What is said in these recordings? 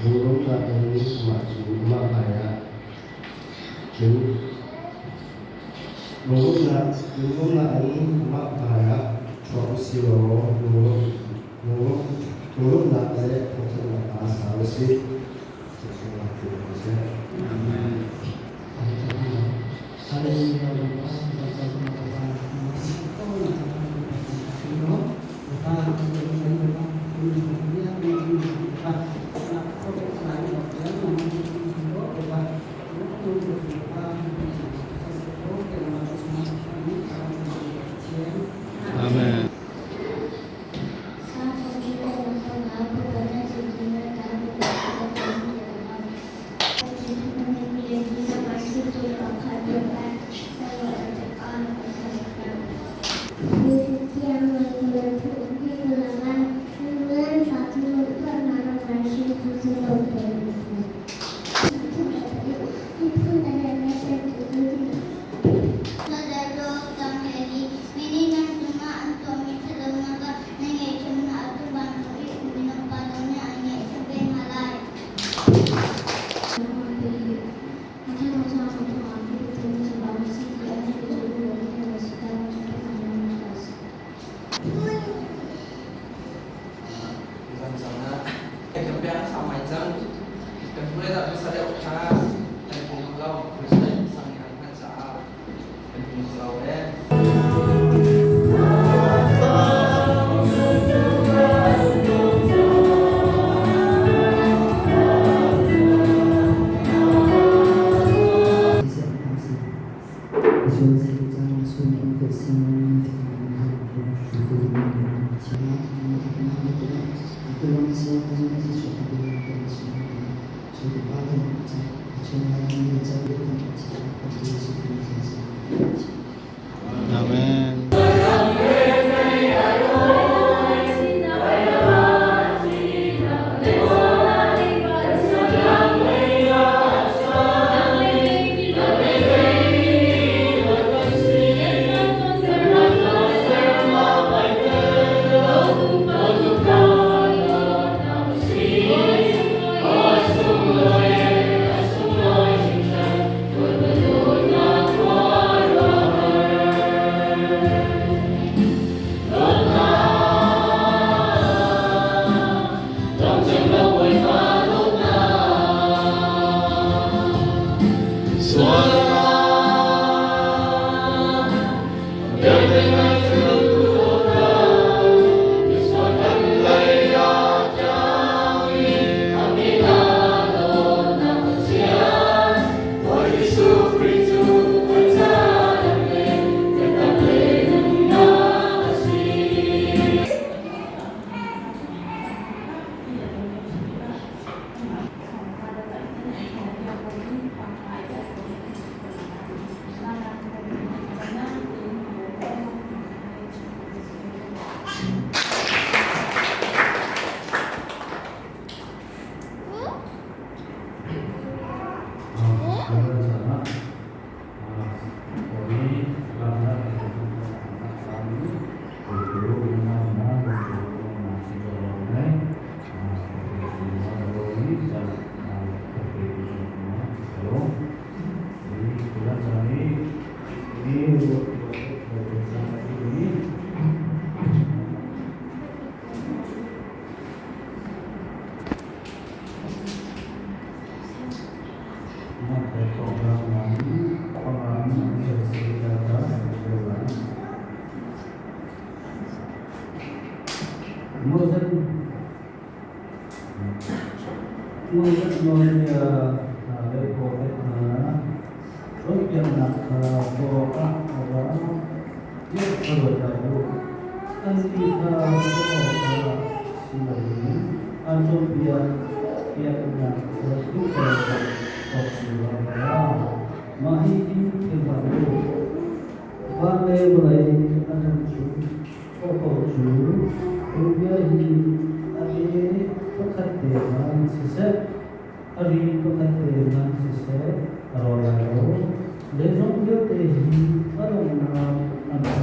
Lunglawmhnak in amah cu amah hmaiah cun lunglawmhnak in amah hmaiah chuak u sih law lunglawmhnak le thangṭhatnak hla sa u sih. Amen. Amen.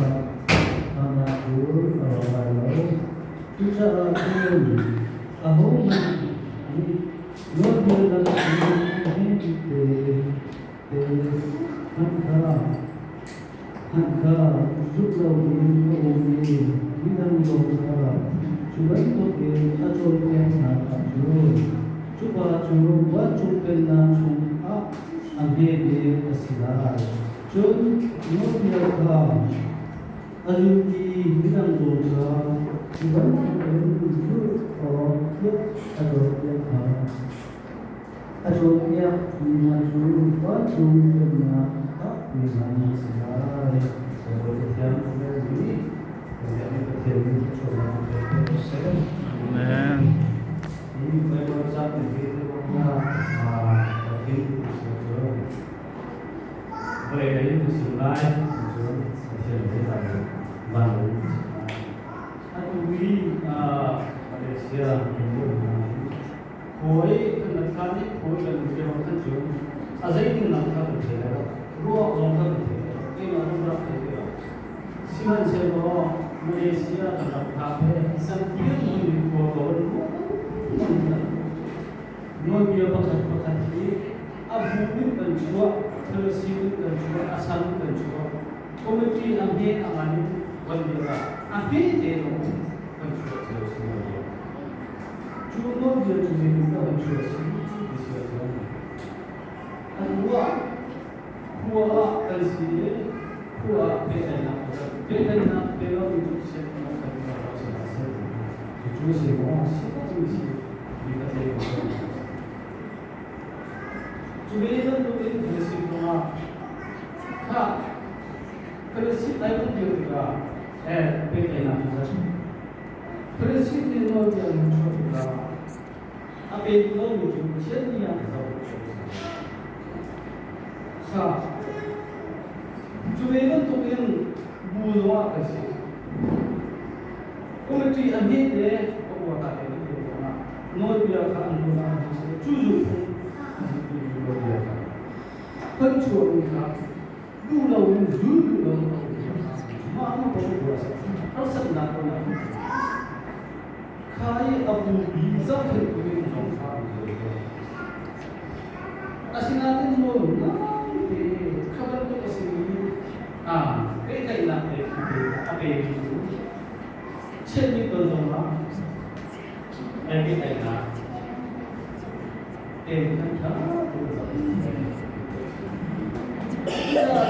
Amen. zong kha cu bantukin a cawnpiak hna ahcun cu pa cu vancung Pennak chungah a hme bik a si lai. Cun nawlbia kha a zulmi midang zong kha cu bantukin zulh awk tiah a cawnpiak hna. A cawnpiakmi hna cu vancung Pennak ah mi hna an si lai. Bawipa Pathian nih Pathian nih thluachuahnak in pek ko seh. Amen. Hi Baibal ca pipi te bawmhnak kan si cun vawlei lei in si lai cun Pathian lei lai van lei in si lai. Atu i Malaysia Khawi kan rat hlan i khawi kan um lio khan cun a zeitin lam kha kan thei lo, ruah zong kha kan thei lo, keimah zong rak thei ve lo. Sihmanhsehlaw Malaysia kan rak phak he santir mun in khua ko an ruah lengmang. Nawlbia pakhat pakhat hi a bu in kan chuah, thilsi in kan chuah, a san in kan chuah. Committee a hme a ngan in kan bia a hme te zong kan chuah cio si lo. Cu nawlbia cu zeitindah kan chuah a si ti si ahcun an ruah khua ah kan si i khua ah pehtlaihnak pehtlaihnak pe lo mi cu sian kan kan lo si hna seh. Cucu si maw si tak mi si mi ka thei ko. Cu ve bantukin Palestine kongah kha Palestine ai kan dir tikah pehtlaihnak cu Palestine nawlbia in chuah tikah a pe lomi cu Pathian nih a zoh. Kha cu ve bantukin bu zongah kan si. Committee a hme te a uar ta te kan zongah nawlbia kha an hmun ah an si cu zulhphung nawlbia kha kan chuahmi kha duh loin zul duh lo mah nu ko ruah harsatnak ko na kha i a bupi zohkhenhtu in zong kha asinain nawl ngai kha bantuk a simi a pehtlaihnak le a pemi cu chiatmi ton zongah ai pehtlaihnak ten khan ṭha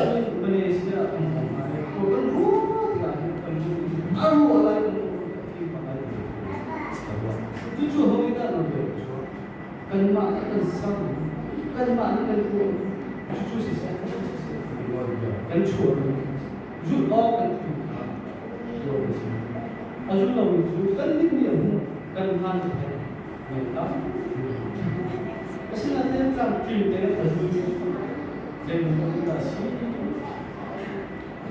tein Malaysia kan hong lai ko kan ruah tikah hin kan a ruah lai kan Cucu hawi dah na bia cu kanmah nih kan sam kanmah nih kan tuah cucu siseh kan chuah zulh awk kan ti kha tuah a si a zul lomi cu kan mit nih a hmuh kan hman thei men tam asinain tlamtling te a zul zeibantuk dah si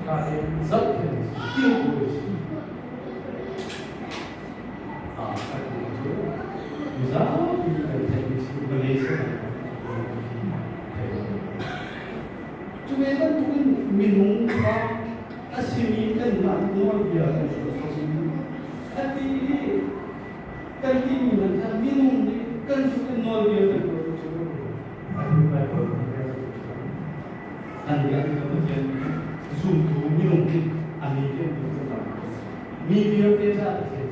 ka in zohkhenh kilkawi si cu mizapi kan theihmi si Malaysia cu ve bantukin minung kha a simi kanmah nawlbia kan chuah a ti i kan timi man kha minung nih kan zuk in nawlbia kan tuah cu a hnu Bible an biak ka Pathian nih zumtu minung nih a mi vialte mi vialte ca Pathian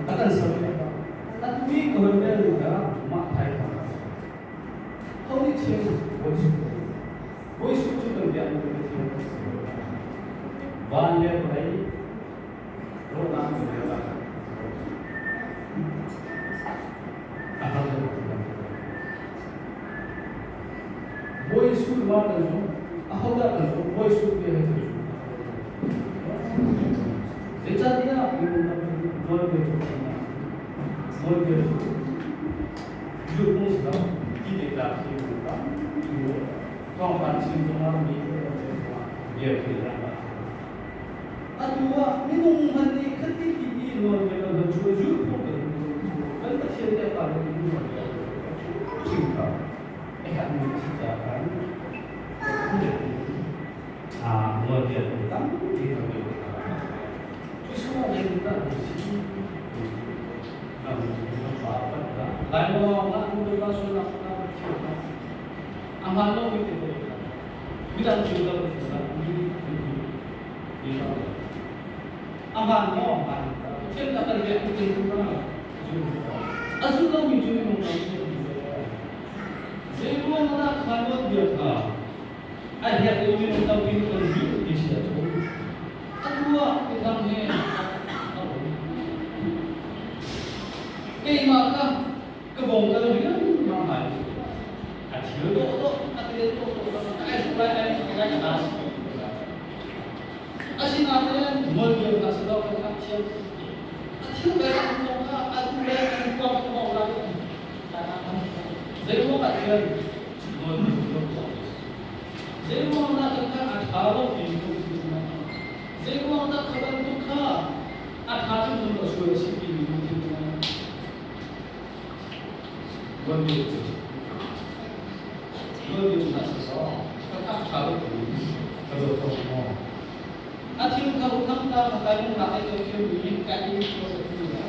a kan ser atu i ka hon rel ka mah thai kha ho nih chim Bawi Suh cu kan biak mi Pathian van le vawlei rawhnak kan rel ah a har Bawi Suh ma kan zum ahodah kan zum Bawi Suh ti he kan zum zeicahtiah minung tampi nawlbia cu nawlbia cu zulhphung si lo ti te tla khi thawngpang chim zongah mi bia khi atu ah minung hmanh nih khati ti i nawlbia kan hman cu zulhphung kan kan Pathian le pa nih nawlbia chim kha a herhmi a si caah khan nawlbia tampi kan ngei. Cu chungah zeitindah kan si? Lai lawng ah nu le va sualnak a hmaan lomi te. Midang cu lo mi mi Aman maw hmaan Pathian ka kan biak tu tin tu a zu lo mi cu minung tam Zeiruang dah kha nawl bia kha a hiak i minung tampi nih kan zulh ti si ahcun atu ah midang he a um. Keimah kha ka bong ka riangmang lai. A thil dawhdawh a tel dawhdawh ai hruk lai ai hruk lai ka si. Asinain nawlbia hna si lo kan ngakchiam. A thil kai an kong kha a duh le an kuang an bawk lai. Zeiruang ah tian nawlbia tuah Zeiruang dah kan kha a ṭha lo ti Zeiruang dah kha bantuk kha a ṭha cu a sual a si timi lungthin Nawlbia cu nawlbia hna si law ka kha a ṭha lo timi ka ruat ko maw? A thil kha unam ta ka kai na ai ko thil mi ka in ko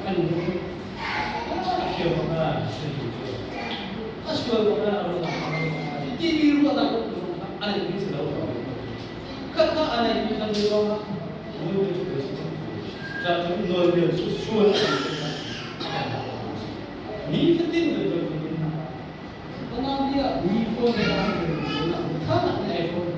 kan nu a thiam ko na si cu a sual ko na a ruat ti mi ruat da ko a nei mi si lo ka kha a nei mi kha ni lo nawlbia cu si ca cu nawlbia cu sual ni fatin kan tuan fatin Panabia mi phone le tha nak ne iPhone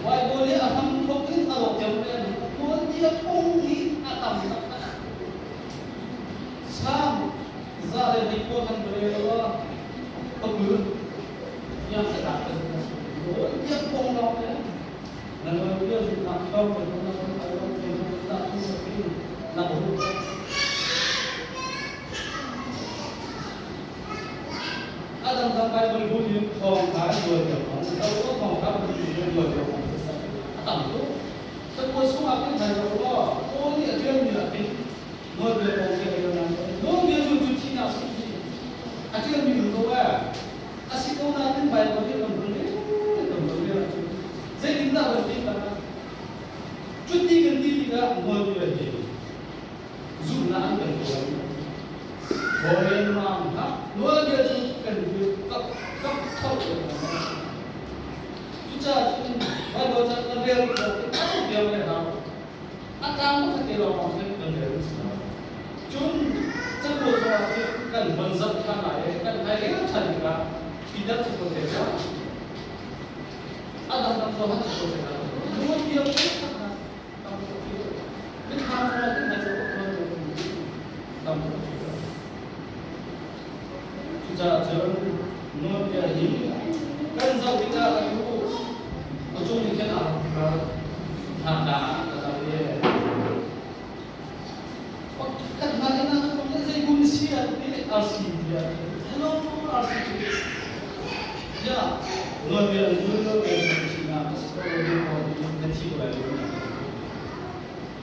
Baibal hi a hramthawk in a rawk deuh le tuanbia kong hi a tam taktak. Salm 109 kan rel lo ah khuakul yang sa tak kan tuanbia kong lawng le na nawlbia zulhnak thawng kan na kan al lo na tu na hu A dangdang Baibal bu nih thawngṭha an tuan lio kong, lo thawngṭha bu nih an tuan lio kong a tam tuk. Cakuat chungah khin thai lo law Paul nih a ṭialmi ah khin nawlbia kong khi a ṭial nain nawlbia cu cu thihnak si ti a ṭialmi um ko ee. A si ko nain Baibal nih kan rul kan rul lio ahcun zeitindah kan ti ta? Cuti kan ti tikah nawlbia hi zumhnak an kan tuah. Bawlen mang hlah. Nawlbia cu kan duh kap kap kho ko. Cucaah cun Baibal ca kan rel ko a biam le hau. A tlang pakhat te lawng khin kan rel si lo. Cun cakuat zongah khin kan von zoh ṭhan lai i kan hmai rel ṭhan tikah Peter cakuat te cu a dangdang Johan cakuat te nawlbia cu Cucaah cun nawlbia hi kan zoh tikah kan hmuh. A cung nih khin aa rak hna ka zoh i kan hna inn ah cun zei kum si ah ti RC tiah hello RC ya nawlbia zul lo ke sinak a si ko lo na thi ko lai lo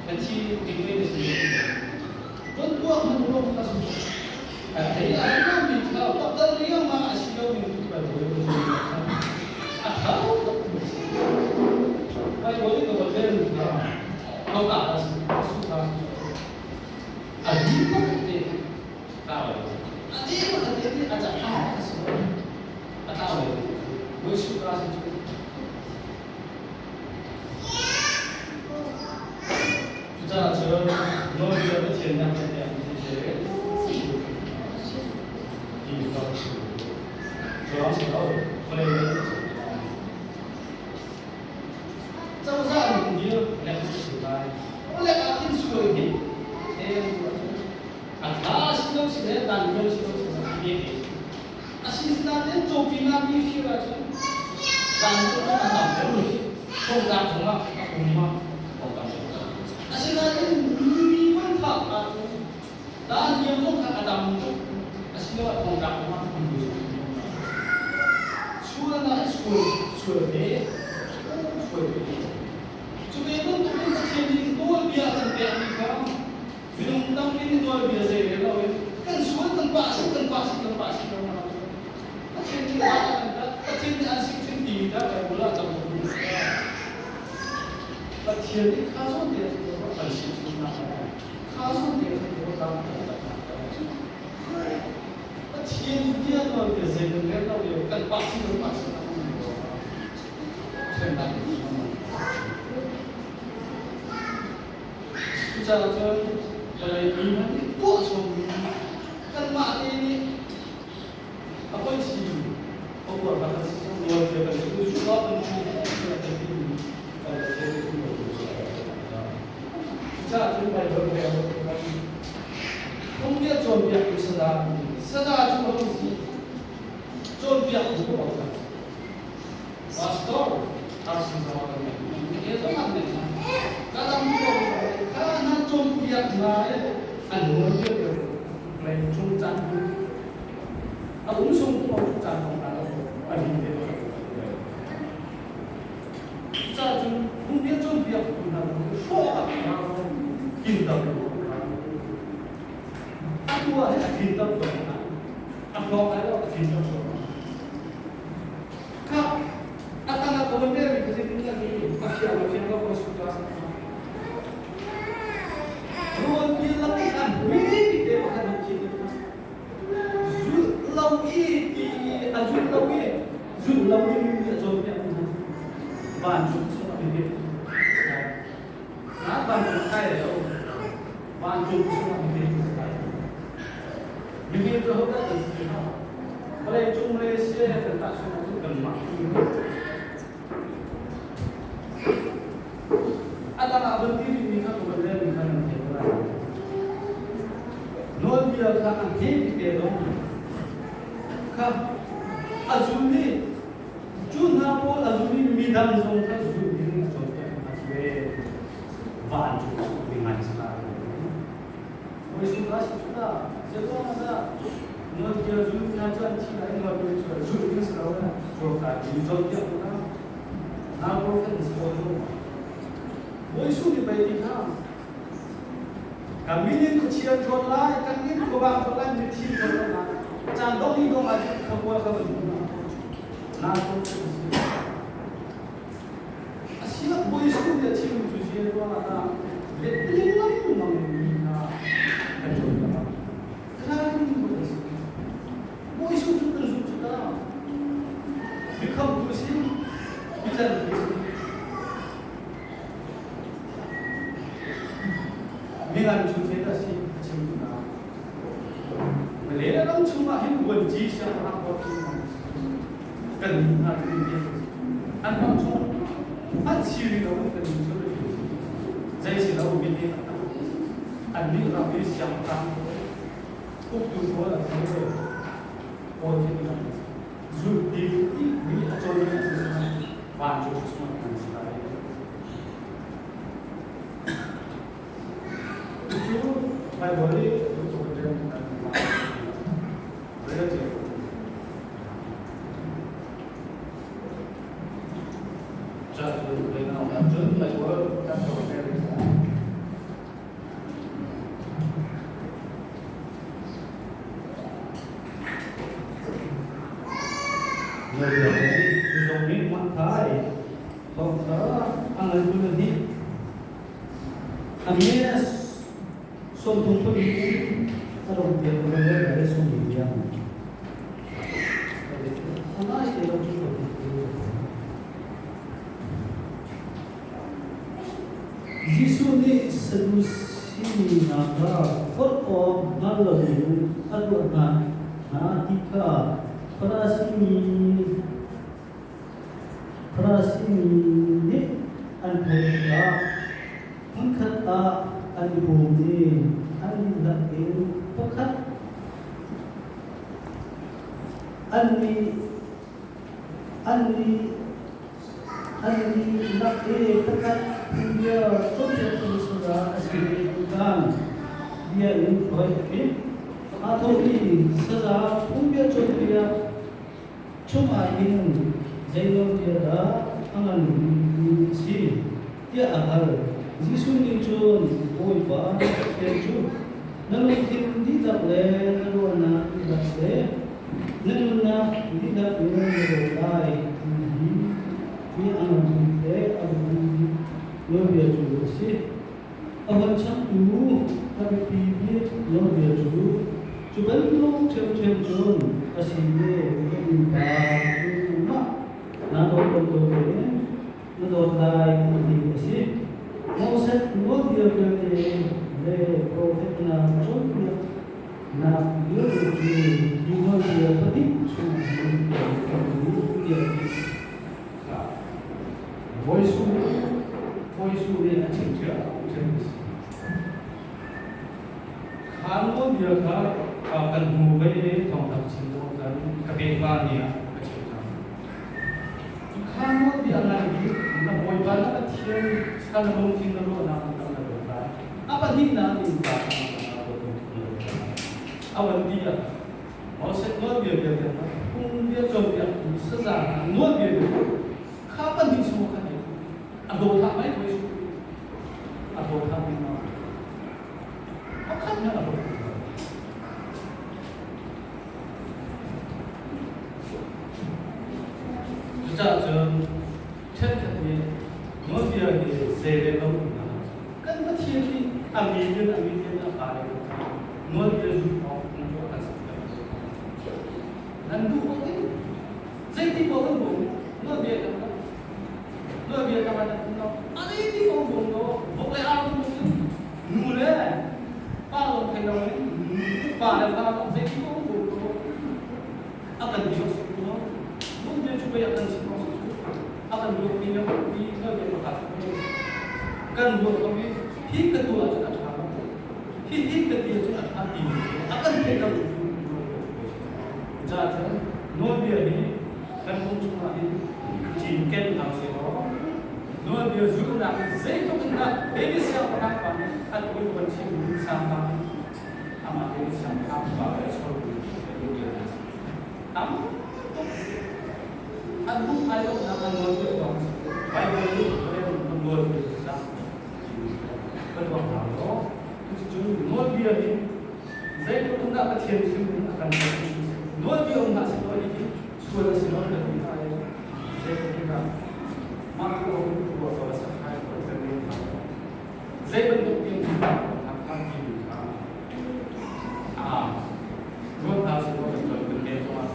na thi ding ve na si don tuah man lo ka su a thei a lo mi kha pakdal riang ma a si lo mi tu ba do a thau bai boi ko len na ko ta su su ta a di ma te ta a di ma te a cha tha su a ta lo voi su ka su Cucaah cun nawlbia Pathian nih a kan pekmi hi ti ka Cuang si lo, vawlei lei cozah nih dir lek si lai. Lek ah khin sual hi a tha si lo si le dan lo si lo si le Asinain cawpi mi fir ahcun dan cu a tam deuh i thongtla chungah a um ma Asinain mi man phak ahcun dan niam zong kha a tam tuk asiloah thongtla chungah a um. Sualnak hi sual Sual ve, sual ve. Cu ve bantukin Pathian nih nawlbia a kan pekmi kha minung tampi nih nawlbia zei rel loin kan sual kan pah si kan pah si kan pah si ko hna cu Pathian nih a kan tat Pathian nih an sik thin ti dah Bible ah cang ko Pathian nih kha zawn te kan sik thin nak kha zawn te kan Pathian bia nawlbia zei kan rel lo i kan pah si kan pah si Cucaah cun vawlei mi hmanh nih tuah chommi kanmah te nih a poi si a uar kan si cang nawlbia kan si cu ah kan cu kan timi kan Pathian cu lo Cucaah cun Baibal rel kan phungbia cawnpiaktu sada sada cu a hung si cawnpiaktu a hung Pastor arsi zong kan ngei. He zong an ngei hna. Ka dang ko kha na cawnpiak hna i an nawl piak lei chung caan tu a um sung tu chung caan kong hna a rin te Cucaah cun phungbia cawnpiak tu hna hrawh ah kin dam atu ah hin a thin tam ko hna a hlawk lai lo a thin tam ko kha a tang ah ka van rel mi ka zeitin dah ni a fiang lo fiang lo ko su class rual bi lak i an hui ti te pakhat an thi zul lo i ti a zul lo i zul lo ding mi a cawnpiak mi hna vancung chung a biapit na vancung kai lo vancung chung a biapit Mihim cu hodah kan si hnga? Vawleicung Malaysia kan tahchunh ahcun kanmah hi a dang ah van ti rihmi kha ka van relmi kha nan thei ko lai. Nawlbia kha an thei te dong kha a zul i cu hna pawl a zul i midang zong kha zul ding a cawnpiak hna cu ve vancung cu mi ngai sa Voisin a si cu ta zeiruang ah dah nawlbia zul hna cu an thi lai nawlbia cu zulh ding si lo cawnkai mi cawnpiak u hna nau profet na si ko lo Bawi Jesuh nih pei ti kha kan min in khuachia ṭhawn lai kan min khuavang ṭhawn lai mithi ṭhawn lai caan dong i dong ah khuakual kha van hmu hna nau profet na si Asiah Bawi Jesuh nih a chimmi cu zei ruangah dah letling lengmang in mi kha kan cawnpiak? Ralrin bu kan si. Bawi Jesuh cu kan zumh cu ta. Mikhamtu a si, mitlantu a si. Mingan cu zei dah a si a chimtu hna. Malay ram chungah hin vuanci siangpahrang kan nih hna cu an ram chung an siri lo kan nih cu zei si lo mi nih an nih ram i siangpahrang uktu pawl an si ve pawl khi nih zul ti mi a cawn mi an si vancung chung an si lai cu Bible i Sawmthum pahnih a rong piak ko le le sawmli tiang. A ngai te lo cu Jesuh nih Sadusi mi hna kha holh awk hngal loin a tuah hna hna ti kha Farasi mi Farasi mi nih an theih tikah hmunkhat ah an i pum i an dihlak in pakhat Annih lak i pakhat phungbia cawnpiaktu sinah a si tutan bia in hruai a timh. Aa thawh i, Saza, phungbia cawnpiak chungah hin Zei nawlbia dah a ngan bikmi a si? tiah a hal. Jesuh nih cun, Bawipa na Pathian cu na lungthin dihlak le na ruahnak dihlak le na nunnak dihlak in na dawt lai timi hi hi a ngan bik le a biapi bik nawlbia cu a si. A hon changtu a biapi bik nawlbia cu, cu bantuk ṭhiamṭhiam cun a si i ka innpa cungah naa dawt bantukin na dawt lai ti a si. Moses nawlbia vialte le profet hna cawnpiaknak vialte cu hi nawlbia pahnih chungah hin kan hmu tiah a ti. Bawi Su nih a chim ṭhiamṭhiam a si. Kha nawlbia kha kan hnu ve i thawngthang chim zong kan ka pehpa ni ah ka chim cang. Kha nawlbia ngai bik na Bawipa na Pathian kha na lungthin na ruahnak in na dawt lai. A pahnihnak in pa kha na dawt na dawt lai. A van ti ah Moses nawlbia vialte kha phungbia cawnpiaktu saza hna nawlbia vialte kha pahnih chung khan ai a dawt mai ko a dawt mi ma pakhat na a dawt. Cucaah cun ṭhenkhat nih nawlbia hi zeirel lo in kan Pathian nih a million a million a fale kha nawlbia zulh awk an tuah kan sakter. Nan duh awk in zeiti paoh kan bawm, nawlbia kan lo, nawlbia kan kan lo, a zeiti paoh bawm lo, vok le ar bawm in nu le pa lawng thei lo in pa le fa lawng zeiti paoh bawm lo, a kan ti awk lo, nawlbia cu pei a kan chim awk cu a kan ruahmi le ruahmi nawlbia pakhat kan ruah ko i hi ka tuah ahcun a ṭha lo, hi hi ka ti ahcun a ṭha ti a kan theih lo. Caah cun nawlbia hi kan pum chungah hin cinken hna seh law nawlbia zulhnak in zeitluk in dah David siangpahrang pa nih an ui kan chimmi sangpang amah David siangpahrang pa le chortu tam tuk an hmuh ai lonak an nawlbia kong Bible nih an nawlbia dah kan ruah hna law cuticun nawlbia hi zeitluk in dah Pathian chim in a kan pek. Nawlbia um hlah seh law hi sual a si lo kan ti hna i zeitluk in dah mah cu a um tu a sa khai ko kan ni hna zei bantuk in kan ti kha a ruat hna seh law kan ton kan ne zongah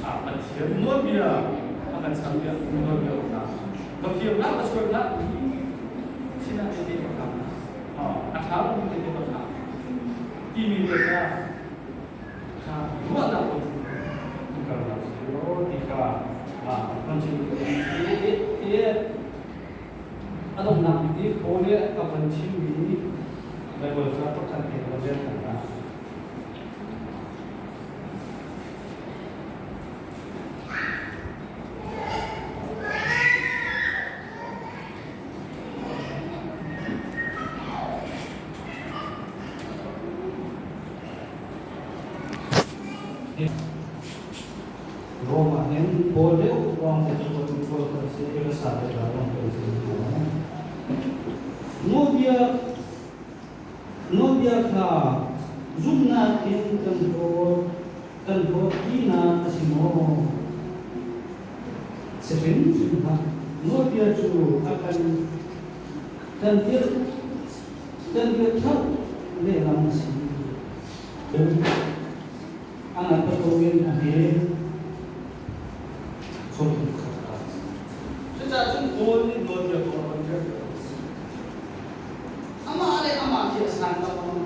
a Pathian nawlbia a kan cham bia nawlbia um hna Pathian nak a sual nak sinah te pakhat a ṭha lomi te pakhat timi te kha kha ruahnak ko cu kal hna sih law ti kha kan chim i a donghnak bik i Paul nih a kan chimmi Baibal ca pakhat te kan rel hna. Rom ah hin Paul deuh lawng te cu Paul kan si i Rasa te lawng kan si. Nawlbia Nawlbia kha zumhnak in kan hlawt kan hlawt tinak a si maw? Si hrimhrim hlah. Nawlbia cu a kan kan dirh kan dirh thlauh lehlam a si. A ngan in a he Cucaah cun Paul nih nawlbia kong a kan ṭial. Amah le amah khi a san tak lo.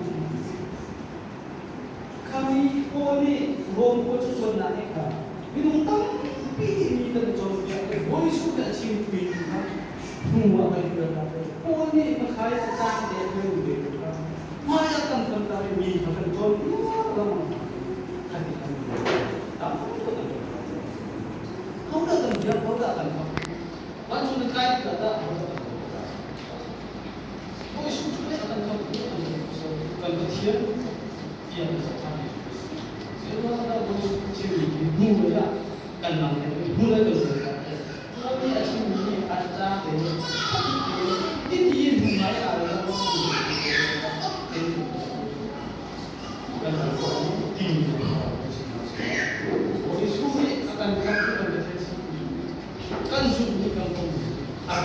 Khami Paul nih Rom khua cu cawnnak nih kha minung tampi nih mi kan i cawnpiak i Bawi Jesuh nih a chimmi kha hnu ah kan kir ta. Paul nih hmathai caan te a ṭuan ve kha hmai ah kan kan tar i mi kha kan cawnpiak lengmang kha ti kan tam tuk kan Hodah kan biak, hodah kan thok. Vancung na kai tikah dah hodah kan thok. Bawi Jesuh cu nih a kan thok kan Pathian tiah kan sak ṭhan. Zeiruangah dah Bawi Jesuh chimmi hi hnu lei ah kan lang i hnu lei kan zoh. te ti ti ngai a kan ti kan kan zumh ni kan kong a